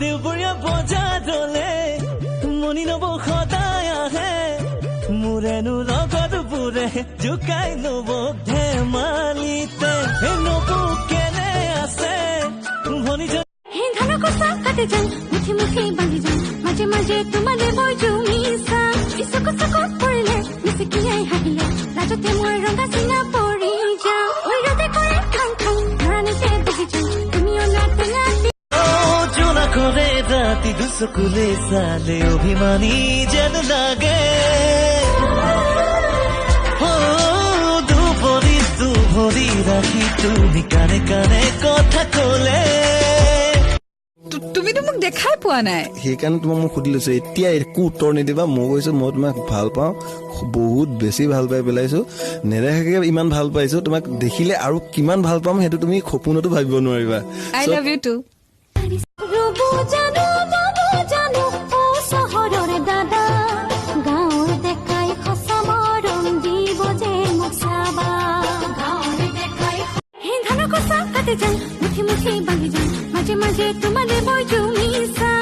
দেওবৰীয়া বজাৰলে মণি নব সদায় আহে, মোৰেনো লগতবোৰে জোকাই নব ধেমালিতে। নবৌ কেনে আছে ভনী? হে ধানৰ কচা কাটি যাম, মুঠি মুঠি বান্ধি যাম, মাজে মাজে তোমালে মই জুমি চাম। চকু চকুত পৰিলে, মিচিকিয়াই হাঁহিলে, লাজতে মই ৰঙা চিঙা পৰি যাম। ঐ ৰ'দে কৰে খাং খাং, ধৰণীতে বহি যাম, তুমি অনা টেঙা। জোনাকৰে ৰাতি দুচকুলে চালে অভিমানী যেন লাগে। দুভৰি দুভৰি ৰাখি তুমি কাণে কাণে কথা কলে। তুমিতো মোক দেখাই পোৱা নাই। সেইকাৰণে তোমাক মই সুধি লৈছো। এতিয়া একো উত্তৰ নিদিবা। মই কৈছো, মই তোমাক ভাল পাওঁ, বহুত বেছি ভাল পাই পেলাইছো। নেদেখাকে ইমান ভাল পাইছো, তোমাক দেখিলে আৰু কিমান ভাল পাম সেইটো তুমি সপোনতো ভাবিব নোৱাৰিবা। I love you too. ৰ'ব জানো, বব জানো, অ চহৰৰ দাদা, গাঁৱৰ ডেকাই সঁচা মৰম দিব যে মোক চাবা। গাঁৱৰ ডেকাই। হে ধানৰ কচা কাটি যাম, মুঠি মুঠি বান্ধি যাম, মাজে মাজে তোমালে মই জুমি চাম।